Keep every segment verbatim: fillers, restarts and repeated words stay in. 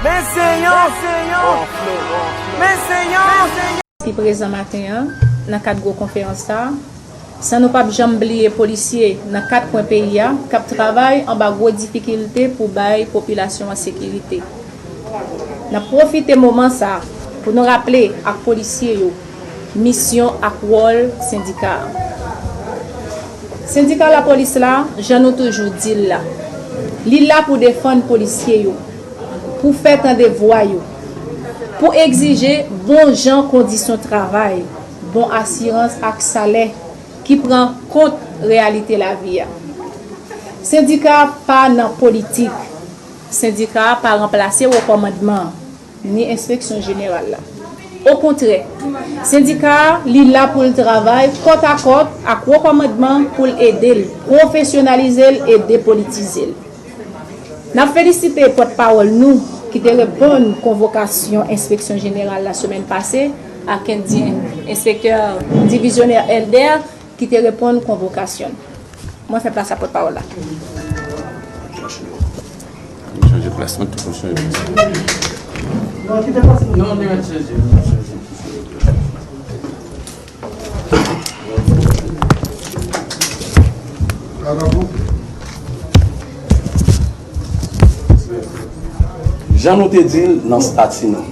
Men se yon, men se yon, men se yon. Ki prezan maten an, nan kad gwo konferans sa a, san nou p ap janm bliye polisye nan kat kwen peyi a k ap travay anba gwo difikilte pou bay popilasyon an sekirite. N ap pwofite moman sa a pou nou raple ak polisye yo misyon ak wòl sendika a. Sendika lapolis la, jan nou toujou di l la, li la pou defann polisye yo, pou fè tande vwa yo, pou egzije bon jan kondisyon travay, bon asirans ak salè ki pran kont reyalite lavi a. Sendika a pa nan politik. Sendika a pa ranplase wo kòmandman an, ni enspeksyon jeneral la. Okontrè, sendika a, li la pou l travay kòtakòt ak wo kòmandman an pou l ede l, pwofesyonalize l e depolitize l. N ap felisite pòtpawòl nou ki te reponn konvokasyon enspeksyon jeneral la semèn pase, ak en-, enspektè divizyonè Elder ki te reponn konvokasyon l. Mwen fè plas a pòtpawòl la. Chanje plas mwen, tout moun chanje plas. Non, kite plas mwen. Non, li mèt chanje, li mèt chanje. Jan nou te di l nan estati nou.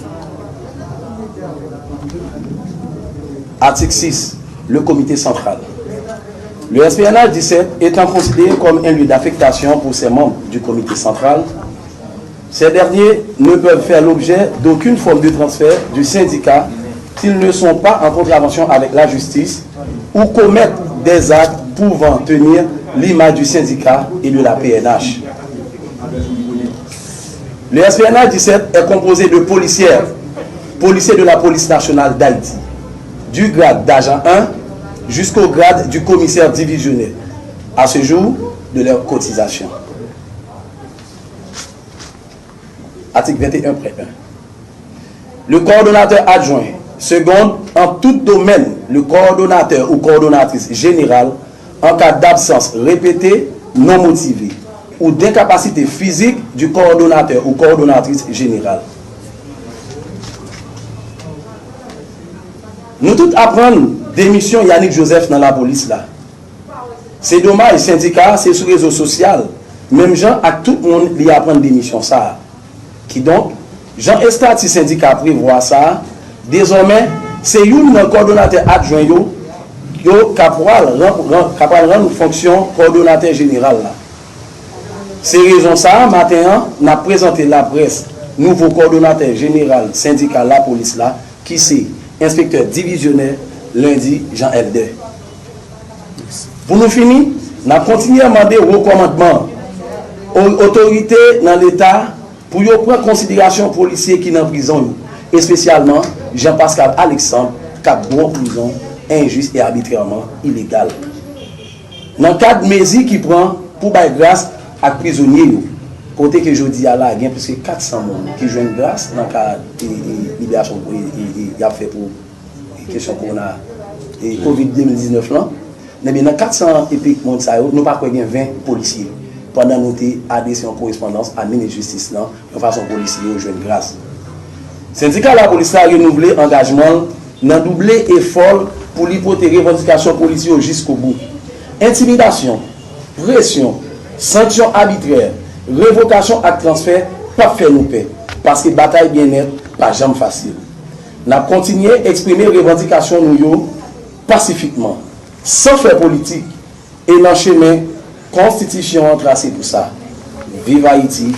Atik sis, le comité central. Le S P N H dix-sept étant considéré comme un lieu d'affectation pour ses membres du comité central, ces derniers ne peuvent faire l'objet d'aucune forme de transfert du syndicat s'ils ne sont pas en contravention avec la justice ou commettent des actes pouvant tenir l'image du syndicat et de la P N H. Le S P N H dix-sept est composé de policières, policiers de la Police nationale d'Haïti, du grade d'agent un jusqu'au grade du commissaire divisionnaire, à ce jour de leur cotisation. Article vingt et un, point un. Le coordonnateur adjoint seconde en tout domaine le coordonnateur ou coordonnatrice générale en cas d'absence répétée, non motivée ou d'incapacité physique du coordonnateur ou coordonnatrice générale. Nou tout aprann demisyon Yanick Joseph nan lapolis la. Se domaj, sendika a se sou rezo sosyal, menm jan ak tout moun li aprann demisyon sa a. Kidonk, jan estati sendika a prevwa sa a, dezòmè, se youn nan kòdonatè adjwen yo, yo ka pral ran-, ran-, ka pral rann fonksyon kòdonatè jeneral la. Se rezon sa a, maten an, n ap prezante laprès nouvo kòdonatè jeneral sendika lapolis la, ki se enspektè divizyonè Lundi Jean Elder. Pou nou fini, n ap kontinye mande wo kòmandman, o-, otorite nan Leta pou yo pran konsiderasyon polisye ki nan prizon yo, espesyalman Jean Pascal Alexandre k ap dwòl prizon enjis e abitrèman ilegal. Nan kad mezi ki pran pou bay gras ak prizonye yo, kote ke jodi a la gen plis ke kat san moun ki jwenn gras nan kad, e, e, liberasyon, e, e, e, y ap fè pou, e, kesyon kowona, e, kovid de mil diznèf lan, ebyen, nan kat san e pik moun sa yo, nou pa kwè gen ven polisye, pandan nou te adrese yon korespondans a minis jistis lan yon fason polisye yo jwenn gras. Sendika lapolis la renouvle angajman l nan double efò l pou li pote revandikasyon polisye yo jiskobou. Entimidasyon, presyon, sanksyon abitrè, revokasyon ak transfè p ap fè nou pè, paske batay byennèt pa janm fasil. N ap kontinye eksprime revandikasyon nou yo pasifikman, san fè politik, e nan chemen Konstitisyon an trase pou sa. Viv Ayiti,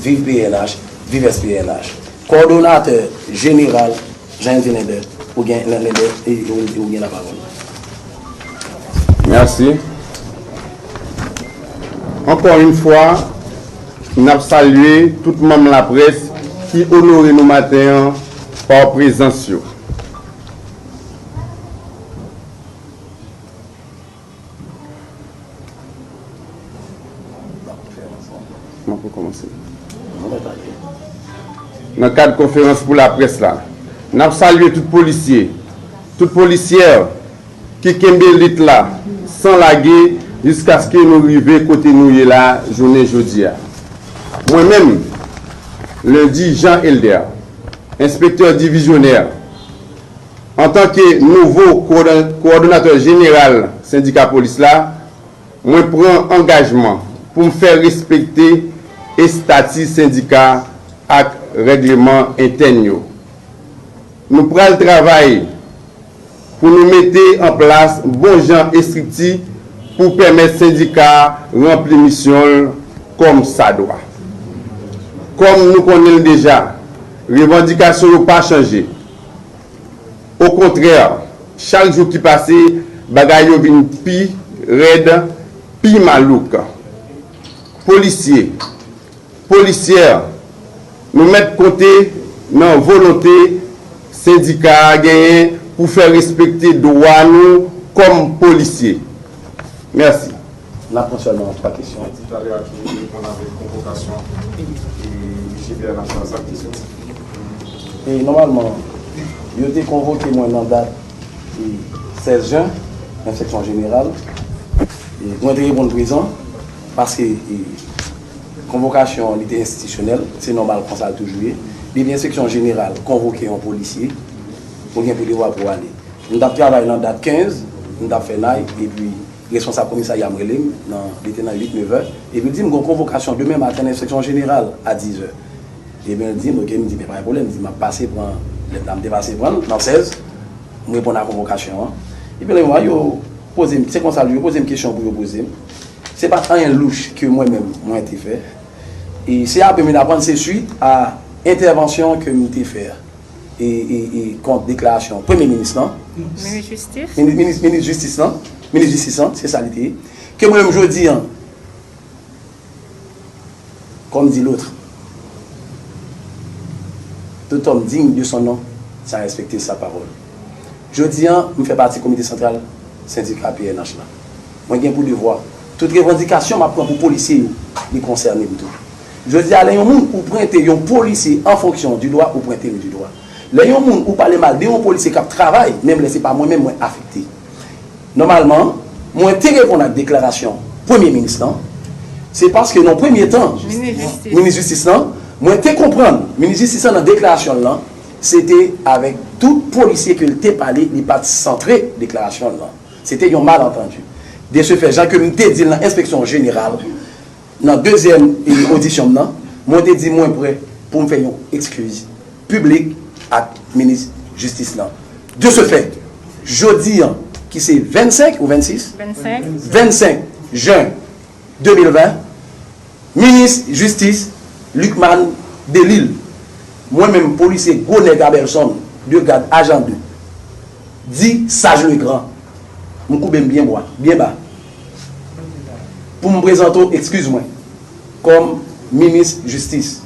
viv P N H, viv S P N H. Kòdonatè jeneral Jean Elder Lender, ou gen, Lender, e, ou, ou gen lapawòl. Mèsi. Ankò yon fwa, n ap salye tout manm laprès ki onore nou maten an pa prezans yo. Mwen pou kòmanse. Nan kad konferans pou laprès la, n ap salye tout polisye, tout polisyè ki kenbe lit la san lage jiskaske nou rive kote nou ye la jounen jodi a. Mwen menm, Lundi Jean Elder, enspektè divizyonè. Antanke nouvo kowòdonatè jeneral sendika polis la, mwen pran angajman pou m fè respekte estati sendika ak règleman entèn yo. Nou pral travay pou nou mete an plas bon jan estrikti pou pèmèt sendika a ranpli misyon l kòm sa dwa. Kòm nou konnen l deja, revandikasyon yo pa chanje. Okontrè, chak jou ki pase, bagay yo vin pi rèd, pi malouk. Polisye, polisyè, nou mèt konte nan volonte sendika a genyen pou fè respekte dwa nou kòm polisye. Mèsi. N ap pran sèlman twa kesyon. Di talè a ki reponn avèk konvokasyon e G P N H la, sa ki soti. E nòmalman, yo te konvoke mwen nan dat e sèz jen nan seksyon jeneral. E mwen te reponn prezan paske e, konvokasyon an li te enstitisyonèl, se nòmal konsa l toujou ye. Depi enspeksyon jeneral konvoke yon polisye, ou gen pou devwa pou w ale. M t ap travay nan dat kenz, m t ap fè nay, epi responsab komisarya m rele m, nan, li te nan uit, nevè, epi l di m gen yon konvokasyon demen maten nan enspeksyon jeneral a dizè. Ebyen, l di m, oke, m di, men pa gen pwoblèm, m di, m ap pase pran lèt la, m te pase pran l, nan sèz, m reponn a konvokasyon an. Epi lè yo, yo poze m, se konsa, yo poze m kesyon pou yo poze m. Se pa t anyen louch ke mwen menm, mwen te fè. E se apre m vin aprann se swit a entèvansyon ke m te fè e, e, e kont deklarasyon Premye Minis lan. Minis Jistis. Minis, minis, minis Jistis lan. Minis Jistis lan, se sa li te ye. Ke mwen menm jodi an, comme dit l'autre, tout homme digne de son nom, sa respekte sa pawòl. Jodi an, m fè pati komite santral sendika P N H la. Mwen gen pou devwa. Tout revandikasyon m ap pran pou polisye yo, li konsène m tou. Jodi a, lè yon moun ou prente yon polisye an fonksyon di dwa, ou prente l di dwa. Lè yon moun ou pale mal de yon polisye k ap travay, menm lè se pa mwen menm mwen afekte. Nòmalman, mwen te reponn ak deklarasyon Premye Minis lan, se paske nan premye tan, Minis Jistis. Minis Jistis lan, mwen te konprann, Minis Jistis lan nan deklarasyon l lan, se te avèk tout polisye ke l te pale, li pa t santre deklarasyon l lan. Se te yon malantandi. De ce fait, jan ke m te di l nan enspeksyon jeneral, nan dezyèm e, odisyon m nan, mwen te di mwen prè pou m fè yon ekskiz piblik ak minis jistis lan. De ce fait, jodi an, ki se vennsenk ou vennsis? Vennsenk. Vennsenk jen de mil ven, minis jistis Lucmane Delille, mwen menm polisye gwo nèg Abelson, de gad ajan de, di Saj Legrand, m koube m byen bwa, byen ba, pou m prezante w ekskiz mwen kòm minis jistis.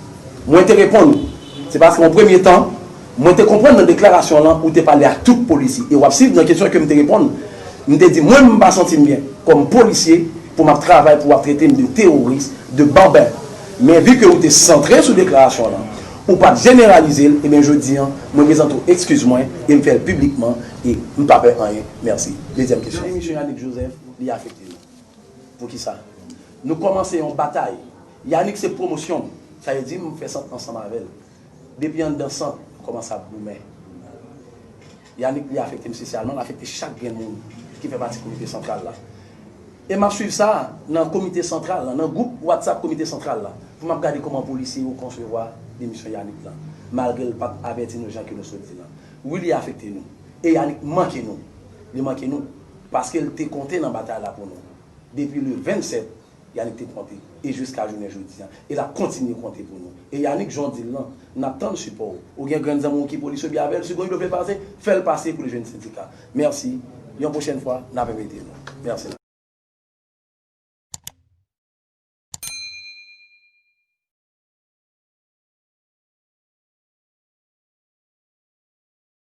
Mwen te reponn ou, se paske an premye tan, mwen te konprann nan deklarasyon w lan ou te pale ak tout polisye. E w ap swiv nan kesyon ke m te reponn, m te di mwen m pa santi m byen kòm polisye pou m ap travay pou w ap trete m de teworis, de banben. Men vi ke ou te santre sou deklarasyon w lan, ou pa t jeneralize l, ebyen jodi an, mwen prezante w ekskiz mwen e m fè l piblikman e m pa pè anyen. Mèsi. Dezyèm kesyon. Demisyon Yanick Joseph, li afekte nou. Poukisa? Nou kòmanse yon batay. Yanick se pwomosyon m. Sa vle di m fè sant ansanm avè l. Depi anndan sant, nou kòmanse ap goumen. Yanick li afekte m espesyalman, l afekte chak grenn moun ki fè pati komite santral la. E m ap swiv sa nan komite santral la, nan gwoup WhatsApp komite santral la, pou m ap gade kòman polisye yo konsevwa demisyon Yanick lan, malgre l pa t avèti nou jan ke nou sot di lan. Wi, li afekte nou. E Yanick manke nou. Li manke nou paske l te konte nan batay la pou nou. Depi le vennsèt, Yanick te konte, e jiska jounen jodi an, e l ap kontinye konte pou nou. E Yanick, jan w di l lan, n ap tann sipò w. Ou gen grenn zanmi w ki polis, oubyen avè l, si gon ide w vle pase, fè l pase pou l jwenn sendika. Mèsi. Yon pwochèn fwa, n ap envite nou. Mèsi.